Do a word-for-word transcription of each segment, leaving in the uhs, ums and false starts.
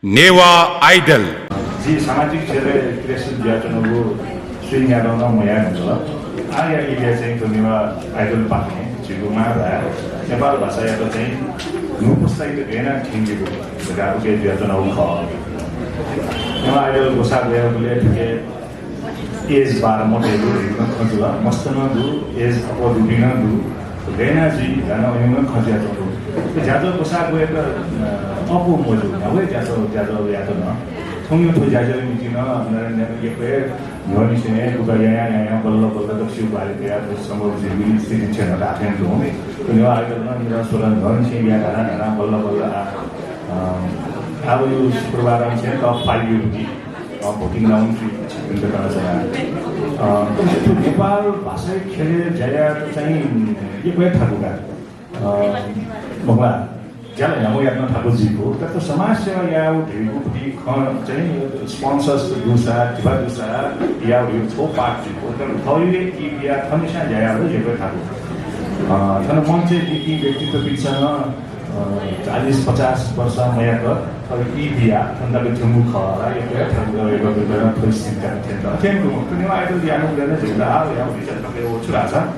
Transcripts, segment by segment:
नेवाः Idol। जि सामाजिक क्षेत्रय् क्रियाशील जुयाच्वनागु स्वीयादँ नं मयाये धुंकल। आःया इलय् चाहिँ थ्व नेवाः Idol पाखें झीगु मांभाय् नेपाल भाषायात चाहिँ न्हूपुस्तायात गय् यानाः थ्यंकेगु धकाः उके जुयाच्वनागु खः। नेवाः Idol ग्वसाः ग्वयाबलय् थुके age bar मदयेगु धइगु नं खँ जुल। मस्त नं दु, age अप्वः दुपिं नं दु। गय् याना जुइ धकाः नं अय् नं खँ जुयाच्वंगु दु। थ्व ज्याझ्वः ग्वसाः ग्वयेत, अ, अप्वः मजू, न्ह्यागु हे ज्याझ्वः, ज्याझ्वः यात नं। थौंया थ्व ज्याझ्वःया निंतिं नं, अ, यक्व हे न्ह्यःनिसें हे बुकं यायां यायां बल्ल बल्ल दक्वसिगु ग्वाहालि कयाः थ्व सम्भव जुइगु स्थिति छ्यं धाःथें तुं। थ्व नेवाः Idol नं निदँ स्वदँ न्ह्यःनिसें याये धानाः धानाः बल्ल बल्ल आः, अ, आःगु शुक्रबारंनिसें top five-या निंतिं अ, voting round जुइ छिकपिन्त कनाच्वना। अ, थ्व नेपाल भाषाया ख्यलय् ज्या यायेत चाहिँ यक्व हे थाकु का। अ, मखु ला, ज्या ला न्ह्यागु यात नं थाकु जुइगु। तर थ्व समाजसेवा यायेगु धइगु पति खँ चाहिँ sponsors दुसा, धिबा दुसा यायेगु धइगु छगू part जुइगु। तर थःगु हे ई बियाः थःम्हेस्यां ज्या यायेगु यक्व हे थाकु। अ, थन मञ्चय् दीपिं व्यक्तित्वपिन्सं नं अ, चालिस पचास वर्ष मयाक अब ई बियाः थन तक थ्यंगु खः ला, यक्व हे थाकु का, यक्व हे थाकु का, थ्व स्थिति का थ्यंत। थ्यंगु, थ्व नेवाः Idol यानागु बेला झीत आः याः विचार तक व छु धाःसा,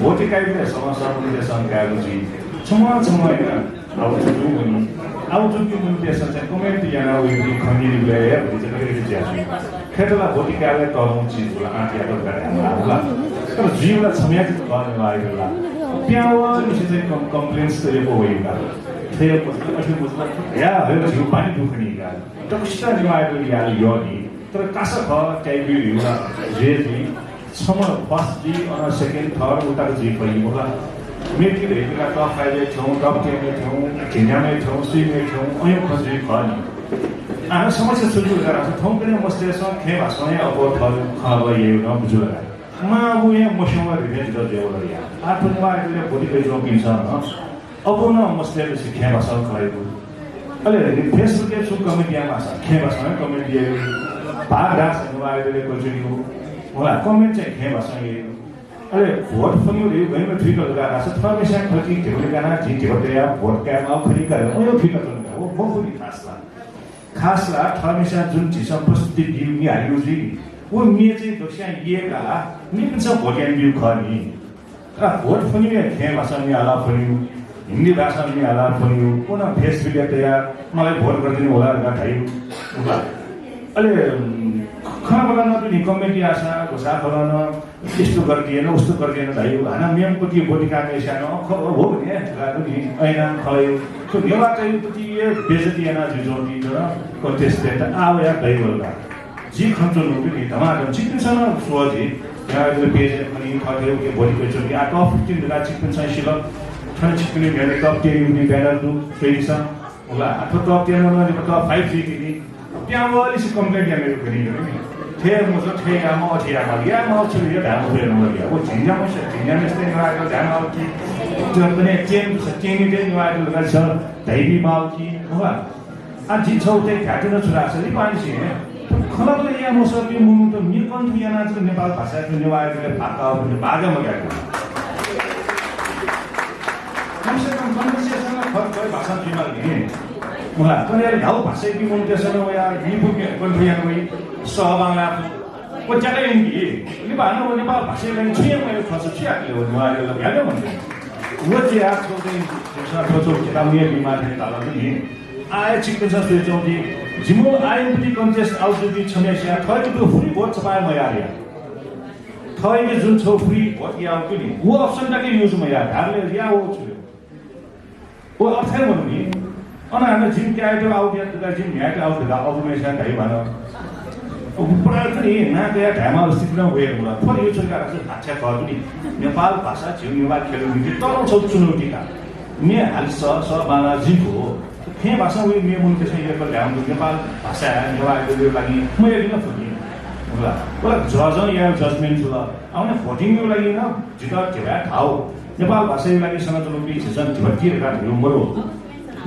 भोट काइबलय् समस्या मनूतय्सं कायेगु जुइ। छम्ह छम्ह हे आः जुइपिं मनू, आः जुइपिं मनूतय्सं चाहिँ comment यानाः वइपिं खँ न्यनेबलय् हे विचार तक जुइ। खय्त ला भोट कायेबलय् तःधंगु चिज ला, आँट यात धकाः धायेमाः ला। तर जुइबलय् छम्हया जक खः नेवाः Idol ला। प्यावंनिसें चाहिँ com-, complaintsत यक्व वइगु का। थ्व हे मजू, अथे मजू, या, हयो झीगु पानी दुखनी का। दक्वसित नेवाः Idol यायेगु यः नि। तर कासा खः, टाइपया भिउला, जे जुइ, छम्ह first जुइ, अन second, third, उता जुइ फइ मखु ला। मेपिं धइपिं ला top five-य् थ्यंगु, top ten-य् थ्यंगु, झिंन्याम्हय् थ्यंगु, स्वीम्हय् थ्यंगु, अय् खँ जुइ खः नि। आः समस्या छु जुल धाःसा थौंकन्हय् मस्तय्सं खँय् भासं हे अप्वः थःगु खँ ल्हाः यायेगु नं बुझु ला। मां बौं हे मस्यू ला धइथें जितः जुयावल या। आः थ्व नेवाः Idol-य् भोट कयाच्वंपिन्सं नं अप्वः नं मस्तय्त खँय् भासं खँ ल्हाइगु। अले Facebook-य् छुं comment यायेमाःसा खँय् भासं हे comment याइगु। भाग धाःसा नेवाः Idol-य् कयाच्वनीगु। होला, comment चाहिँ खँय् भासं याइगु। अले भोट फ्वनीगु धइगु गय् थुइकल का धाःसा थःम्हेस्यां खँ ल्हानाः झी धिबा तयाः भोट कायेमाःगु खनी का, अय् थुइकाच्वन का। व मखु नि खास ला। खास ला थःम्हेस्यां जुन झीसं प्रस्तुति ब्यूगु म्ये हालीगु जुइ नि, व म्ये चाहिँ दक्वसियां यय्काः मेपिन्सं भोट यानाब्यूगु खः नि। तर भोट फ्वनीगु हे खँय् भासं म्ये हालाः फ्वनीगु, हिन्दी भासं म्ये हालाः फ्वनीगु, व नं Facebook-य् तयाः मलाई भोट गरिदिनु होला धकाः धाइगु। अले, उम्, खँल्हाबल्हा नं दु नि, comment याःसा, ग्वसाः खलं नं, यस्तो गरिदिएन, उस्तो गरिदिएन धाइगु। हानं मेम्ह पति भोट काःम्हेस्यां नं, अ, खः, हो भने, ला दु नि, अय् यानाः खँ ल्हाइगु। थ्व नेवाःतय् पति हे बेइज्जती यानाः जुयाच्वंपिं जन contestant आः वयाः दइ वल का। जिं खनाच्वनागु नि, धमाधम छिकपिन्सं नं स्वः जुइ। नेवाः Idol page-य् खनी, थःथें उके भोट कयाच्वंपिं, आः top fifteen धकाः छिकपिन्सं सिल। थन छिकपिनि न्ह्यःने top ten-या निंतिं banner दु, स्वइदिसँ। होला, आः थ्व top ten नं लिपा top five जुइतिनि। प्यावंनिसें complain यानाः खनी, खनी। थथे मजू, थथे यायेमाः, अथे यायेमाः, यायेमाः, छु याये धायेमाः, व झिंन्याम्ह, झिंन्याम्हेसित नेवाः Idol धायेमाः कि, त्यो पनि ten, ten-यात नेवाः Idol धकाः धाइपिं माः कि, होला। आः जिं छगू थथे धायेत्यना छु धाःसा, लिपांनिसें खँल्हाबल्हा याये मसःपिं मनूत म्ये कण्ठ यानाः जक नेपाल भाषायात नेवाः Idol-य् भाग काःपिन्त भाग मगायेगु। कम से कम conversation ला खः, खः भाषां जुइमाल नि। मला, तर यार न्ह्यागु भाषायापिं मनूतय्सं वयाः निपु म्ये कण्ठ याना वइ, सः बांलाः। व ज्याखँ यानि कि, लिपा हानं व नेपाल भाषाया लागि छु याये माःगु खःसा छु याये ले व नेवाः Idol याये मते। व ज्या थ्व चाहिँ, थ्व चाहिँ किताबय् बीमाः थें ताल नि। आः छिकपिन्सं स्वयाच्वंगु दु, जिमिगु आः इमिपति contest आः जुइपिं छम्हेस्यां थःगु free vote छपाय् मयाः या। थःगु जुन छगू free vote याःगु दु नि, व option तक use मयाः, धाःबलय् या व छु। व अर्थय् मदु नि। अन हानं जिमि काय्‌यात out यात धकाः, जिमि म्ह्याय्‌यात out धकाः अबुम्हेस्यां धाइ हानं। व पुरा जुइ नि, नां कयाः धायेमाःगु स्थिति नं वये मखु ला। थ्व न्ह्यः छु का धाःसा धात्थें खः दु नि। नेपाल भाषा झीगु नेवाः ख्यलय् निंतिं तःधंगु छगू चुनौती का। म्ये हालाः सः, सः बांलाः जुइगु हो। खँय् भासं वइ म्ये मनूतय्सं यक्व ल्याहां दु, नेपाल भाषा, नेवाः Idol-या लागि मयाःपिं नं फुति। मखु ला, व ला judge-ं याःगु judgment जुल। अन voting-या लागि नं जितः धिबा धाःगु। नेपाल भाषाया लागि सनाच्वनापिं झीसं धिबा ति धकाः धयागु मदु।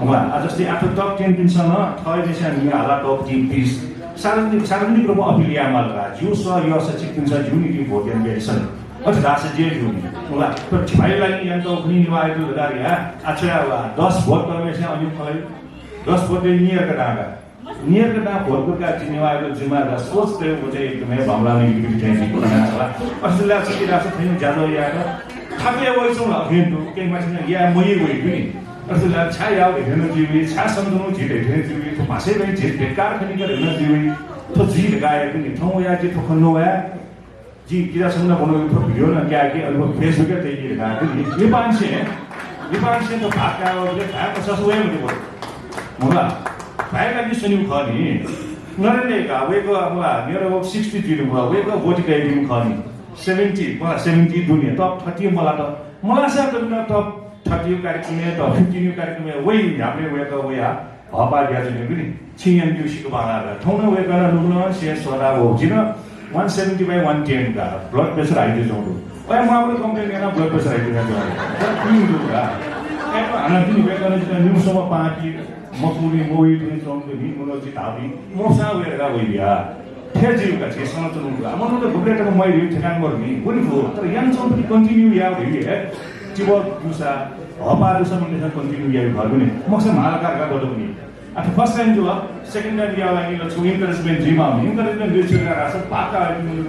मखु ला, आः जस्तै आः थ्व top ten-पिन्सं नं थःम्हेस्यां म्ये हालाः top ten, please। सार्वजनिक, सार्वजनिक रूपमा appeal यायेमाल का। जिगु सः यःसा छिकपिन्सं जिगु निंतिं vote यानाबियादिसँ। अथे धाःसा ज्या जुइ नि। मखु ला, तर धिबाया लागि यानातःगु खनी नेवाः Idol धकाः धया, आः छु याये ला, दस vote तःम्हेस्यां अन खँ ल्हाइ। दस vote-य् निं याका धां का। नियत का भोटपुर का जिम्मेवार का जिम्मेवार का सोच तय हो चाहिँ एकदमै भामला ने युनिटी चाहिँ जिम्मेवार छला। अस्ट्रेलिया से किरा से थैं ज्यादा यार। थाके वइ छौं ला अभियान दु के माछिन या मयि वइ दुनि। अस्ट्रेलिया छा या हेन जीवी छा सम्झनु झिट हेन जीवी तो भाषे वइ झिट बेकार खनि का हेन जीवी। तो जी लगाए दुनि थौं या जी तो खन्नो या। जिं किजा संगना बनो थ्व भिडियो नं क्या कि अनि Facebook-य् तयाकी धकाः नि। निपांसे, निपांसे त भाग कायेबलय् भाय् पचास वये मते बरु। मला, भाय् लागि सनिउ खः नि। नरेन्द्र का, वय्‌कः मला, मेरा व sixty जुइनु खः, वय्‌कः ब्वति कयादीम्ह खः नि। Seventy, मला seventy दुने, top thirty मला त। मला सा त न top thirty कार्यक्रमय्, top fifteen कार्यक्रमय्, वइ न्ह्याबलें वय्‌कः वया। हःपाः बियाच्वनीगु नि। छिं यानादीगु सिक्क बांलाः। थौं नं वय्‌कलं नुगलं से सःताः वःगु। जिं नं one seventy by one ten का blood pressure high जुयाच्वंगु दु। अय् मामले complain यानाः blood pressure high जुयाच्वंगु दु। तर क्विं दु का। अय्‌नं हानं तिनि वय्‌कलं जितः निम्ह स्वम्ह पाहां कि मखुनि मवइ थें च्वंगु नि, मनोज जी धाःगु नि। मोसां वये धकाः वइ बिया। फेर जिउ का झी सनाच्वंगु दु। मनोज त गुबलें तक मवइ ठेकान मदु नि। गुनि फु। तर यानाच्वंगु continue याः वइ हे। चिबः दुसा, हःपाः दुसा मनूतय्‌सं continue याइ भर गुनि। मखुसा म्हालकार का ददु नि। अथे first time जुल, second time याः लागि ल छु encouragement जुइमाः, encouragement जुइ छु का रास भाका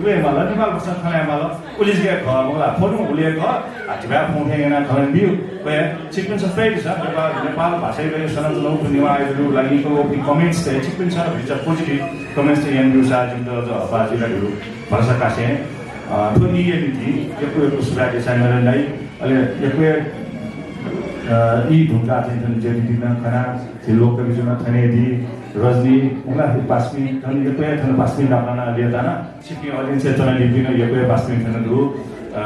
वे माल, नेपाल भाषा खनाय माल, उलिस गया खः, मला, फोन उले खः, आ, जिबा फोन हे याना खलन बिउ, वे, छिकपिन्सं फ्रेड सा, नेपाल, नेपाल भाषा वे सनम लो, नेवाः आइडल लागि को comments ते, छिकपिन्सं भिचा positive comments ते यानादिउ सा, जिमित ज, बाजी ला भिउ, भरोसा कासे, अ, थ्व निया निंतिं, यक्व यक्व सुभाय् देछाये नरेन्द्र दाइ, अले यक्व, अ, ई धुंका चाहिँ थन ज्योति दिन खना, झी लोक कवि जुन थने दी, रजनी, उंगा पास्मी, थन यक्व थन पास्मी नापना लिया दाना, छिपिं audience च्वनादीपिं यक्व पास्मी थन दु, अ,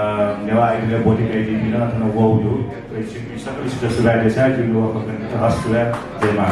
नेवाः आइडल ब्वति कयादीपिं थन वःगु दु, छिपिं सकलसित सुभाय् देछाये, जिमिगु वखत हस्त सुभाय्, जय मां।